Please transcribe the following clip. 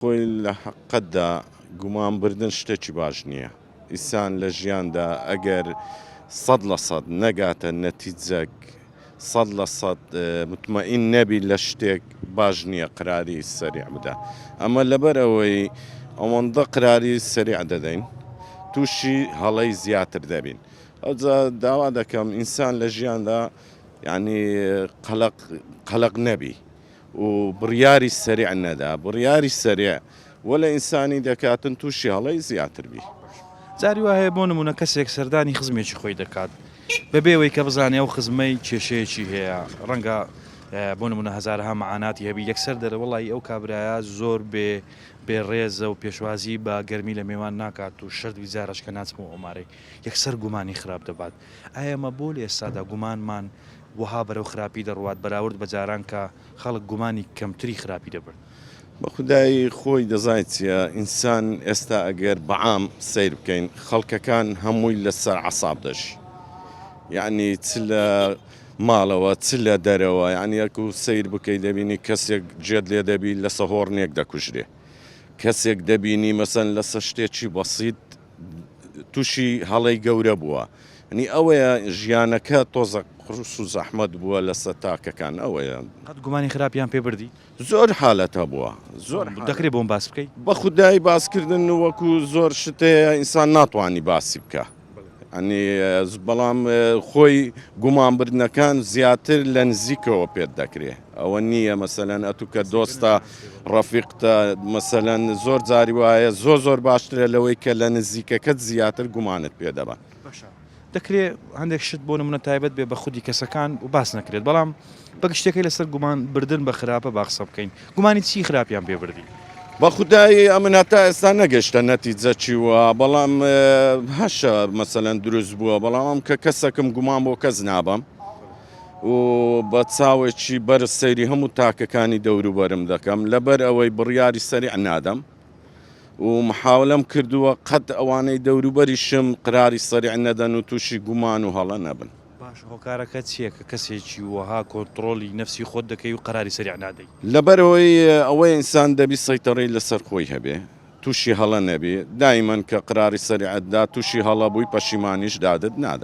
خۆی لە حەققەتدا گومان بردن شتێکی باش نییە. ئیسان لە ژیاندا ئەگەر 100% نەگاتە نەتیجەک، 100% متمەئین نەبی لە شتێک باش نییە قراری سەریع بدا. ئەمە لەبەر ئەوەی ئەوەندە قراری سەریع دەدەین تووشی هەڵەی زیاتر دەبین. ئەوجا داوا دەکەم ئینسان لە ژیاندا یانی قەلەق قەلەق نەبی. و بڕیاری سەریع نەدا، بڕیاری سەریع وە لە ئینسانی دەکاتن تووشی هەڵەی زیاتر بی. جاری وا هەیە بۆ نموونە کەسێک سەردانی خزمێکی خۆی دەکات بەبێ ئەوەی کە بزانێ ئەو خزمەی کێشەیەکی هەیە ڕەنگە بۆ نموونە هەزارەها مەعاناتی هەبی یەکسەر دەرێ وەڵایی ئەو کابرایە زۆر بێ بێ ڕێزە و پێشوازی بە گەرمی لە مێوان ناکات و شەرت بی جارەش کە ناچمەوە ئەو مارەی یەکسەر گومانی خراپ دەبات ئایا ئەمە بۆ لە ئێستادا گومانمان وەها بەرەو خراپی دەڕوات بەراورد بە جاران کە خەڵک گومانی کەمتری خراپی دەبرد. بەخودای خۆی دەزانی چیە ئینسان ئێستا ئەگەر بەعام سەیر بکەین خەڵکەکان هەمووی لەسەر عەساب دەژی یەعنی چ لە ماڵەوە چ لە دەرەوە یەعنی ئەکو سەیر بکەی دەبینی کەسێک جێت لێ دەبی لەسە هۆڕنێک دەکوژرێ کەسێک دەبینی مەسەن لەسە شتێکی بەسیت تووشی هەڵەی گەورە بووە نی ئەوەیە ژیانەکە تۆزە قورس و زەحمەت بووە لەسەر تاکەکان ئەوەیە. قەت گومانی خراپیان پێ بردی؟ زۆر حالەت هەبووە زۆر دەکرێ بۆم باس بکەی؟ بەخودای باسکردن وەکو زۆر شت هەیە ئینسان ناتوانی باسی بکا. یانی بەڵام خۆی گومان بردنەکان زیاتر لە نزیکەوە پێت دەکرێ ئەوە نییە مەسەلەن ئەتو کە دۆستە ڕەفیقتە مەسەلەن زۆر جاری وایە زۆر زۆر باشترە لەوەی کە لە نزیکەکەت زیاتر گومانت پێ دەبەن. باشە دەکرێ هەندێک شت بۆ نمونە تایبەت بێ بە خودی کەسەکان و باس نەکرێت بەڵام بە گشتیەکەی لەسەر گومان بردن بە خراپە با قسە بکەین گومانی چی خراپیان پێ بردی؟ بەخودایی ئەمن هەتا ئێستا نەگەشتە نەتیجە چی وە بەڵام هەشە مەسەلەن دروست بووە بەڵام ئەم کە کەسەکم گومان بۆ کەس نابەم و بە چاوێکی بەرز سەیری هەموو تاکەکانی دەوروبەرم دەکەم لەبەر ئەوەی بڕیاری سەریع نادەم و محاولەم کردووە قەت ئەوانەی دەوروبەریشم قراری سەریع نەدەن و تووشی گومان و هەڵە نەبن. باشە هۆکارەکە چیە کە کەسێکی وەها کۆنتڕۆڵی نەفسی خۆت دەکەی و قەراری سەریع نادەی؟ لەبەرئەوەی ئەوەی ئینسان دەبی سەیتەڕەی لەسەر خۆی هەبێ توشی هەڵە نەبی دایمەن کە قراری سەریعت دا توشی هەڵە بووی پەشیمانیش دادت نادا.